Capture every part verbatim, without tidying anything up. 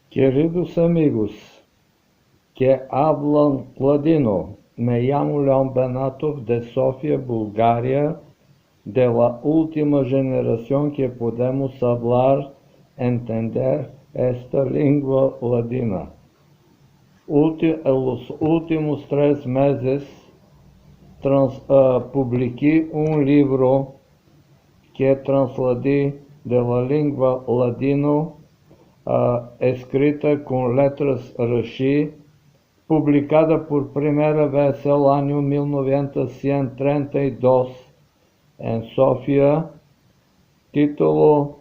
Keridos amigos ke avlan ladino, me yamo Leon Benatov de Sofia, Bulgaria, de la ultima jenerasion ke podemos avlar, entender esta lingua ladina. Ulti-, en los ultimos tres mezes trans-, a, publiki un livro ke transladi de la lingua ladino, a, eskrita kon letras rashi, publikada por primera vez el anyo mil novecientos trenta i dos en Sofia, titulo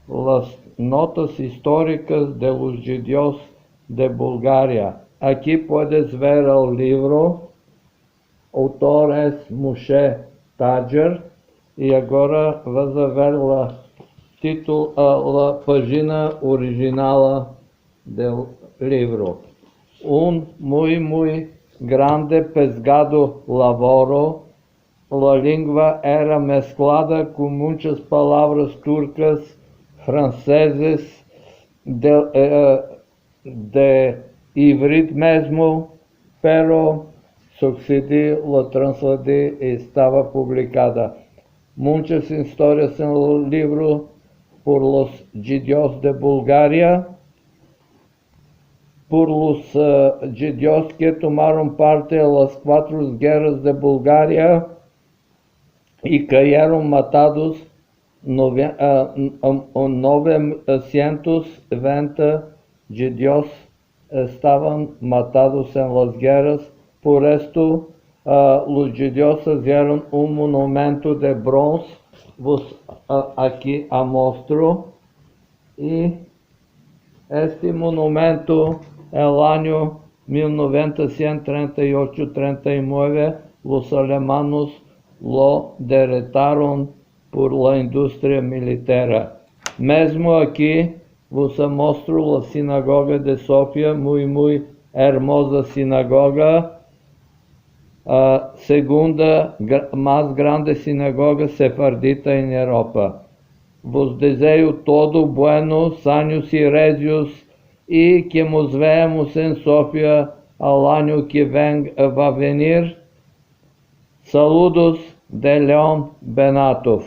Las notas istorikas de los djidios de Bulgaria. Aki puedes ver el livro, autor es Moshe Tadjer, i agora vas a ver la titul-, a, la pajina orijinala del livro. Un muy, muy grande, pesgado lavoro. La lingua era mesklada kon munchas palavras turkas, fransezes, de, e, de ivrit mezmo, pero suksidi, lo transladi i estava publikada. Munchas istorias en el livro por los djidios de Bulgaria, por los, e, djidios ke tomaron parte en las kuatro gerras de Bulgaria i kayeron matados, nove-, e, n-, e, novesientos vente djidios estavan matados en las gerras. Por esto, a, los djidios izieron un monumento de bronze, vos, a, aki amostro. I este monumento, el anyo mil novecientos trenta i ocho, trenta i mueve, los alemanos lo derretaron por la industria militera. Mezmo aki vos amostro la sinagoga de Sofia, muy, muy ermoza sinagoga, a, segunda gra-, mas grande sinagoga sefardita en Europa. Vos dezeyo todo bueno, sanos i rezios, i ke mos veamos en Sofia al anyo ke ven-, va a venir. Saludos de Leon Benatov.